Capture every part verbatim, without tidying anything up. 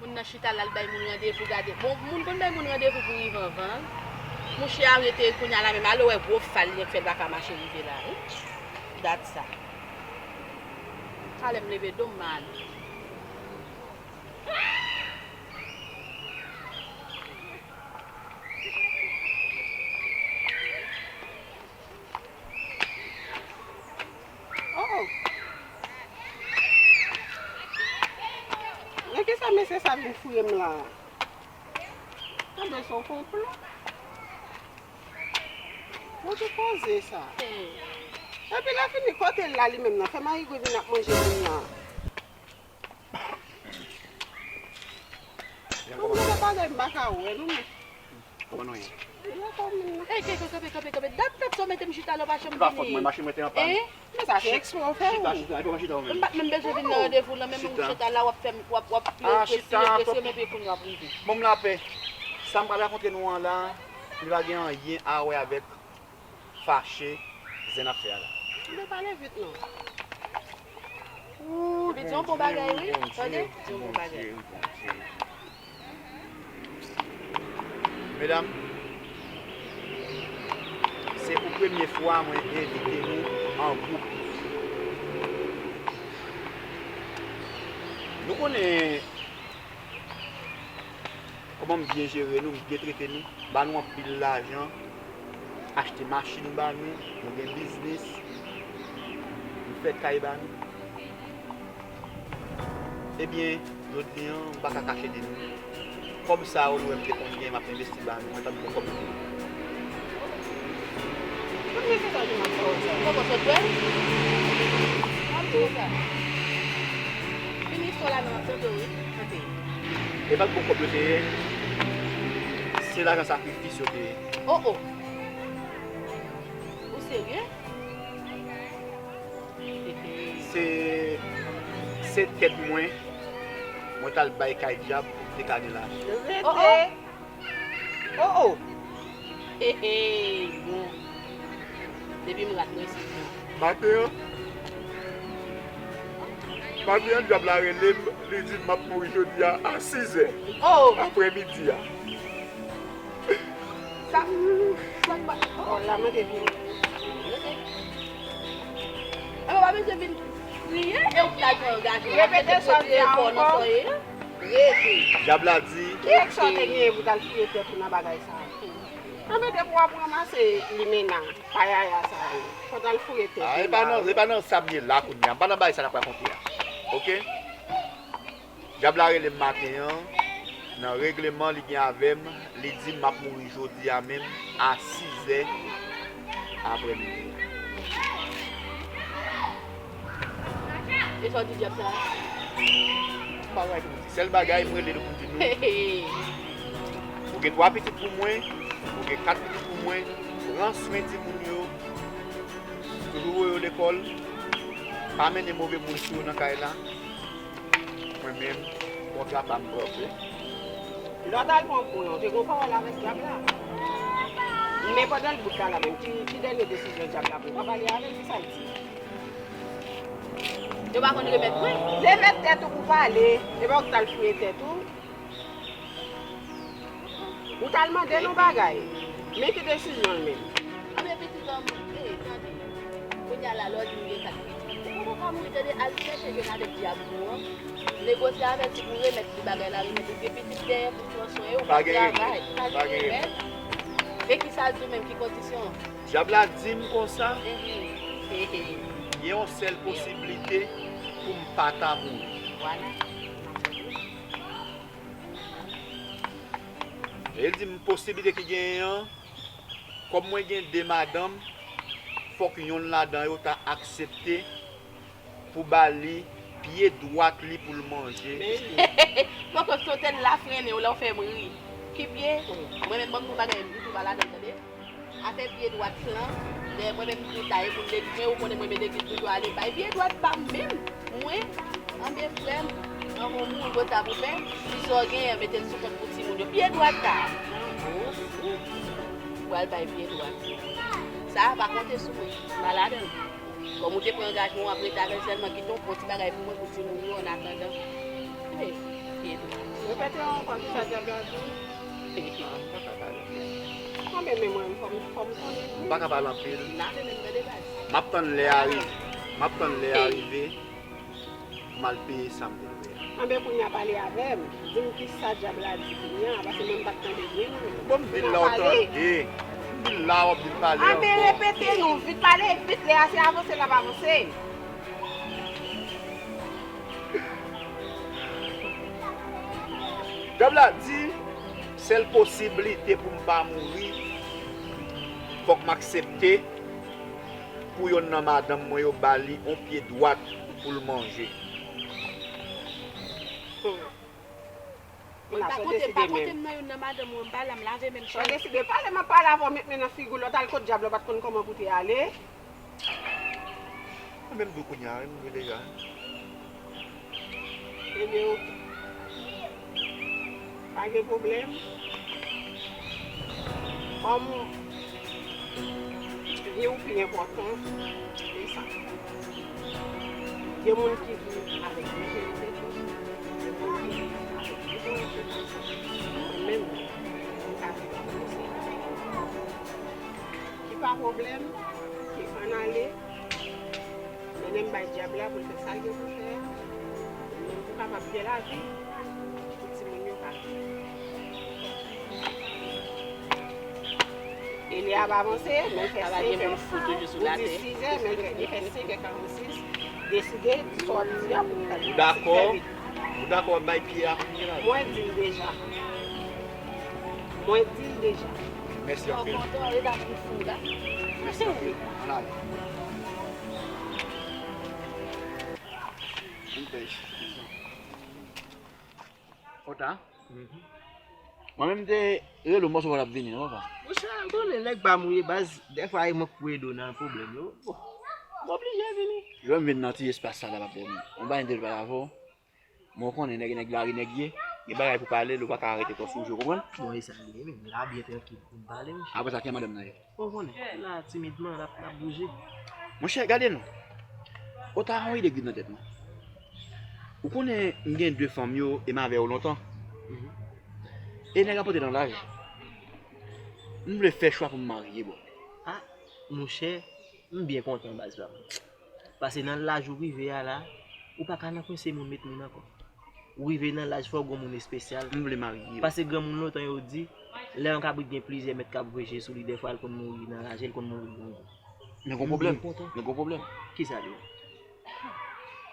Moun nan chita la, l bay moun randevou, gade. Bon, moun konn bay moun randevou pou rive anvan l. Mouche a rete kounye a la menm, ale wè gwo fal li an k fè l pa ka mache rive la, wi. Dat sa. Talè m leve do m, m ale. Oh, oh. Men kisa mesye sa vin fouye m la? Tanbe se yon konplo. Bon, ki koze sa? Epi lè fini, kote l la li menm nan? Fè marigwe vin ap manje moun nan. Mwen mwen bagay m pa ka wè non men. Kòman nou ye? Ey, ey, kanpe, kanpe, kanpe. Dat, dat sa w mete m chita la, w pa janm vini. E pa fòt mwen, machin mwen te anpann. Men sa se eksprè w fè wi. Chita, chita, epi w pa chita ou menm. M pa t menm bezwen vin nan randevou lan, men menm chita la, w ap fè m, w ap, w ap prese, prese, men epi kounye a w ap rive. Bon, m lapè. Sa m pral rakonte nou an la, li pa gen anyen a wè avèk fache zen ap fè a la. Tande pale vit non. Epi di yon bon bagay wi. Tande, di yon bon bagay. Medam, se pou premye fwa mwen envite nou an gwoup. Nou konnen kòman m byen jere nou, m byen trete nou, ba nou anpil lajan, achte machin ba nou, nou gen biznis, nou fè kay ba nou. Ebyen, jodi an, m pa ka kache de nou. Kòb sa yo nou wè m te konn gen, m ap envesti ba nou, mwen pa t bon kòb yo te ye. Tout mesye sa yo te m ap fè w sa. Poko sot wè l? M ap di w sa. Fini istwa la non, m ap tande w wi. Tande. E pa t bon kòb yo te ye. Se lajan sakrifis yo te ye. Oh, oh. Ou serye? Se, se tèt mwen, mwen t al bay kay dyab pou m te ka gen lajan. Rete. Oh, oh. Oh, oh. He, he, bon. Depi m rat mwen se jan. Maten an, maten an, dyab la rele m, li di m m ap mouri jodi a, a sizè. Oh. Aprèmidi a. Sa, sa pa. Oh, la mande vini. Rete. E w pa bezwen vin kriye, e w ki ta gen angajman. Repete sa w di a ankò. Rete. Dyab la di. Ki aksyon w te genyen pou w t al fouye tèt ou nan bagay sa a? Anben depi w ap ranmase limena, payaya sa yo, fò w t al fouye tèt ou. Ah, e pa nan, e pa nan sa m ye la kounye a. M pa nan bagay sa n ap rakonte a. Oke? Dyab la rele m maten an, nan regleman li gen avè m, li di m m ap mouri jodi a menm a sizè aprèmidi. E sa w di dyab sa a? M pa gen anyen pou m di. Sèl bagay m rele nou pou m di nou, ou gen twa pitit pou mwen, ou gen kat pitit pou mwen, pran swen timoun yo, toujou voye yo lekòl, pa mennen move moun sou yo nan kay la. Mwen menm, kontra pa m pran vre. Lè w t al pran kou lan, w te gen yon pawòl avèk dyab la. Men pandan l bout la la menm, ki, ki dènye desizyon dyab la pran? W pa pale avè l, kisa l di? Yo pa konn remèt mwen. Remèt tèt ou pou pale, e pa w ki t al fouye tèt ou. Ou t al mande l yon bagay. Men ki desizyon l menm? Anben pitit an, eh, tande. Kounye a la, lè w di m gen kat pitit, ou poko ka mouri, tande, al chèche jwenn avèk dyab ou an. Negosye avèk li pou remèt li bagay la, remèt li. Gen pitit dèyè pou pran swen yo, ou pa travay. Pa gen remèd. E kisa l di w menm, ki kondisyon? Dyab la di m konsa, gen yon sèl posiblite pou m pa ta mouri. Vwala. E l di m posiblite ki genyen an, kòm mwen gen de madanm, fòk yonn ladan yo ta aksepte pou ba li pye dwat li pou l manje. Poko sote l la frennen w lè w fè m ri. Ki pye? Mwen menm ban m yon bagay, m tou pa ladan, tande. Afè pye dwat lan, lè mwen menm m tou taye pou legliz, mwen ou konnen mwen men legliz toujou ale, bay pye dwat pa m menm. Mwen, anben frè m, anvan w mouri, konsa pou fè, si sa w genyen, mete l sou kont pou timoun yo. Pye dwat la. Ou al bay pye dwat. Sa a pa konte sou mwen. M pa ladan l. Kòm ou te pran angajman w ap rete avè l, sèlman kite yon bon ti bagay pou mwen, pou timoun yo, an atandan. Ey, pye dwat. Repete ankò, kisa dyab la di? Anben, men mwen, fò m, fò m konnen. M pa ka pale anpil. M ap tann lè a rive. M ap tann lè a rive pou m al peye sa m te dwe a. Anben, kounye a pale avè m. Di m kisa dyab la di kounye a, paske mwen m pa t tande byen, non. Bon, m vin la, w tande. M vin la, w ap vin pale ankò. Anben, repete non, vit pale, vit, lè a se avanse l ap avanse. Dyab la di, sèl posiblite pou m pa mouri, fòk m aksepte pou yonn nan madanm mwen yo ba li on pye dwat pou l manje. Mwen pa konte, m pa konte m nan yonn nan madanm mwen, m pa la, m lave men m. Sò deside pale, m ap pale avè w, met men nan figi w, lè w t al kot dyab la, w pa t konn kòman pou w te ale. Mwen menm tou kounye a, wi, m vle deja. Ebyen, oke. Pa gen pwoblèm. Kòm vi w pi enpòtan ke sa. Gen moun ki viv avèk de jeni tèt yo, gen moun ki viv avèk de jeni tèt yo. Mwen menm, mwen ka viv avèk de jeni tèt yo. Ki pa pwoblèm, ki ann ale. Mennen m bay dyab la pou l fè sa l gen pou l fè. Pou kapab gen lavi, pou timoun yo ka viv. E lè a ap avanse, men l fè senkè. Ou di sizè, men l fè, li fè senkè karannsis. Deside, di sa w ap di a pou l fè. Ou dakò? Ou dakò bay pye a kounye a? Mwen di l deja. Mwen di l deja. Mèsi anpil. Mèsi anpil. Ann ale. Vin pèch. Ota. Mwen menm te rele w, m panse w pa t ap vini non, papa. Monchè, ou konnen nèg pa mouye baz, dèfwa e mwen k pou ede w nan pwoblèm yo. Bon, m oblije vini. Lè m vin nan ti espas sa la, papa, m pa enterese pale avè w. Mwen konnen nèg, nèg lari nèg ye, gen bagay pou pale, lè w pa ka rete kò sou je w, konprann? Bon, e sa l ye menm, la byen trankil pou m pale, monchè. Apre sa, kijan madanm nan ye? Ou konnen, la timidman, l ap, l ap bouje. Monchè, gade non. Ou ta yon ide k vin nan tèt mwen. Ou konnen m gen de fanm yo, e m avè yo lontan. E nèg la pote nan laj. M vle fè chwa pou m marye, bro. Ah, monchè, m byen kontan, baz pa m. Paske nan laj ou rive a la, ou pa ka nan kwen se moun met moun ankò. Ou rive nan laj fò w gon moun espesyal. M vle marye. Paske granmoun lontan yo di, lè yon kabrit gen plizyè mèt k ap vweje sou li, dèfwa l konn mouri nan raje, l konn mouri grangou. Men gon pwoblèm. Men gon pwoblèm. Kisa l ye?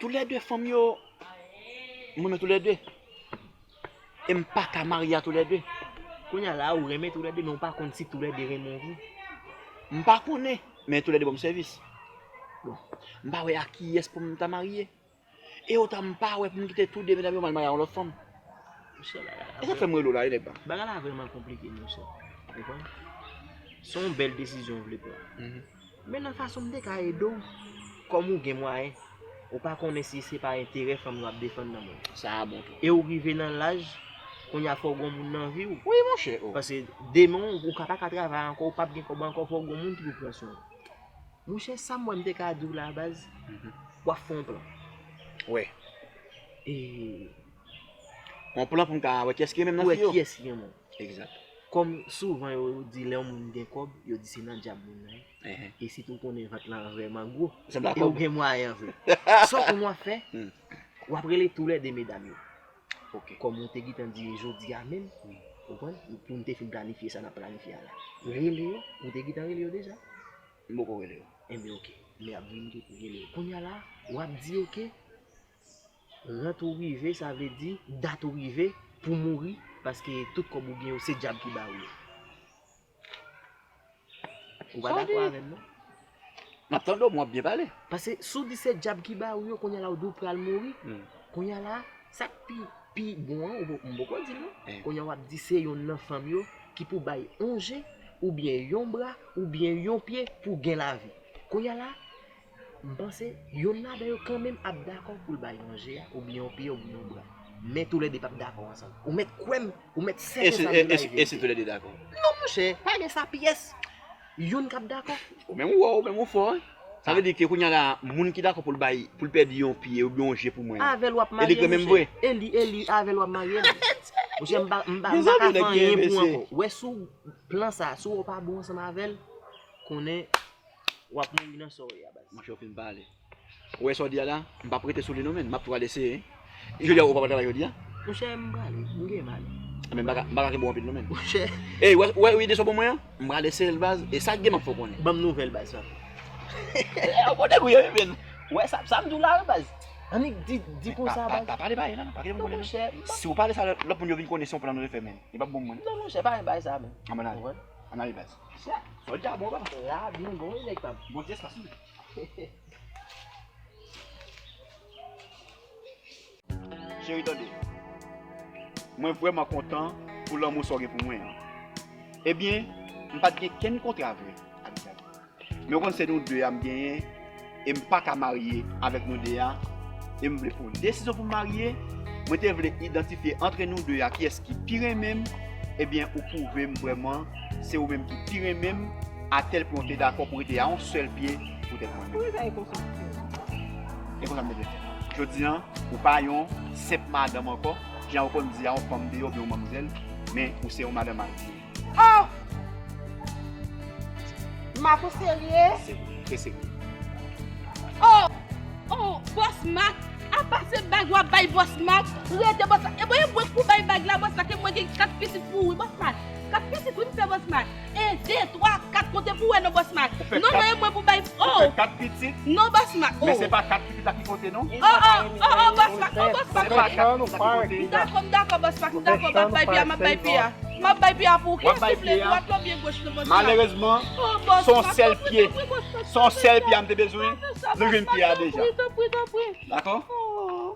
Toulède fanm yo, m renmen toulède. E m pa ka marye a toulède. Kounye a la, ou renmen toulède, men ou pa konn si toulède renmen w vre. M pa konnen, men toulède ban m sèvis. Bon, m pa wè a kiyès pou m ta marye. E otan m pa wè pou m kite tou de medam yo, m al marye a yon lòt fanm. Monchè, bagay la... E sa k fè m rele w la, wi, nèg pa. Bagay la vrèman konplike, monchè. Ou konprann? Se yon bèl desizyon w vle pran. Men nan fason m te ka ede w, kòm ou gen mwayen, ou pa konnen si se pa enterè fanm yo w ap defann nan men w. Sa a bon tou. E ou rive nan laj, kounye a fò w gon moun nan vi w. Wi, monchè, oh. Paske demen, ou ka pa ka travay ankò, ou p ap gen kòb ankò, fò w gon moun ki pou pran swen w. Monchè, sa m wè m te ka di w la, baz, w ap fè yon plan. Wè. E yon plan pou m ka wè kiyès ki renmen m nan fi yo. Wè kiyès ki renmen w. Egzak. Kòm souvan yo di lè yon moun gen kòb, yo di se nan djab moun nan ye. E sitou w konnen vant lan vrèman gwo. E ou gen mwayen vre. Sa w konn w ap fè, w ap rele toulède medam yo. Kòm ou te gentan di jodi a menm, ou konprann, pou n te fin planifye sa n ap planifye a la. Rele yo, ou te gentan rele yo deja? M poko rele yo. Enben, oke. M ap vin rele yo. Kounye a la, w ap di, oke, rant ou rive, sa vle di dat ou rive pou mouri, paske tout kòb ou gen yo, se djab ki ba ou yo. Ou pa dakò avè m, non? M ap tande w, m ap byen pale. Paske si w di se djab ki ba ou yo, kounye a la, ou di w pral mouri. Kounye a la, sa k pi, pi bon an, ou, m poko di l, non. Kounye a, w ap di se yonn nan fanm yo ki pou bay on je, oubyen yon bra, oubyen yon pye pou gen lavi. Kounye a la, m panse, yonn ladan yo kanmenm ap dakò pou l bay yon je a, oubyen yon pye, oubyen yon bra. Men toulède p ap dakò ansanm. Ou mèt kwè m, ou mèt sèten sa m di la e verite. E si toulède dakò? Non, monchè, pa gen sa pyès. Yonn k ap dakò. Ou menm ou wè, ou menm ou fò, wi. Sa vle di ke kounye a la, moun ki dakò pou l bay, pou l pèdi yon pye oubyen yon je pou mwen an, e li k renmen m vre? E li, e li, avè l w ap marye, non. Monchè, m pa, m pa, m pa ka fè anyen pou ou ankò. Wè, si w plan sa, si w pa bon ansanm avè l, konnen w ap mouri nan sa w ye a, baz. Monchè, w fin pale. Ou wè sa w di a la? M p ap rete sou li non, menn. M ap tou al eseye. Jodi a, ou pa pral travay jodi a? Monchè, m prale. M gen pale. Men m pa ka, m pa ka kenbe w anpil non, menn. Monchè. Ey, ou wè, ou wè ide sa w ban mwen an? M prale eseye l, baz. E sa k gen m ap fè w konnen. Ban m nouvèl, baz, sa. Ou konnen kou yo, menn. Ou wè sa, sa m di w la, wi, baz. Annik di, di konsa, baz. Pa, pa, pa pale bagay la, non. Pa kite moun konnen, non. Monchè, si w pale sa, lòt moun yo vin konnen se yon plan nou te fè, menn. Li p ap bon pou mwen, non. Non, monchè, pa gen bagay sa, menn. Ann ale. Ann ale, baz. Sa, sòlda bon, papa. La, byen bon, wi, nèg pa m. Bondye espas nou. Cheri, tande. Mwen vrèman kontan pou lanmou sa w gen pou mwen an. Ebyen, m pa t gen kenn kontra vre avèk David. Men w konn se nou de a m genyen, e m pa ka marye avèk nou de a, e m vle pran yon desizyon pou m marye, mwen te vle idantifye antre nou de a kiyès ki pi renmen m, ebyen, ou pwouve m vrèman se ou menm ki pi renmen m, atèl pwen w te dakò pou rete a yon sèl pye poutèt mwen menm. Pou rezon e konsa. E konsa m te vle fè. Jodi a, ou pa yon senp madanm ankò, jan yo konn di a yon fanm deyò oubyen yon manmzèl, men ou se yon madanm a di. Oh! Mak, ou serye? Serye, trè serye. Oh! Oh, Bòs Mak, apa se bag w ap bay Bòs Mak? Rete Bòs Mak. E mwen, e mwen k pou bay bag la, Bòs Mak, e mwen gen kat pitit pou ou, wi, Bòs Mak. Kat pitit, wi, m fè Bòs Mak. En, de, twa, kat, konte pou wè non, Bòs Mak. Non, non, e mwen pou bay. Ou fè kat pitit? Non, Bòs Mak. Men se pa kat pitit la ki konte, non. Oh, oh, oh, oh, Bòs Mak, oh, Bòs Mak. Se pa kat pitit la ki konte. M dakò, m dakò, Bòs Mak, m dakò, m ap bay pye a, m ap bay pye a. M ap bay pye a pou ou. Kiyès ou vle? Dwat ou byen goch, non, Bòs Mak? Malerezman, se yon sèl pye. Se yon sèl pye a m te bezwen. Nou jwenn pye a deja. Tanpri, tanpri, tanpri. Dakò? Oh.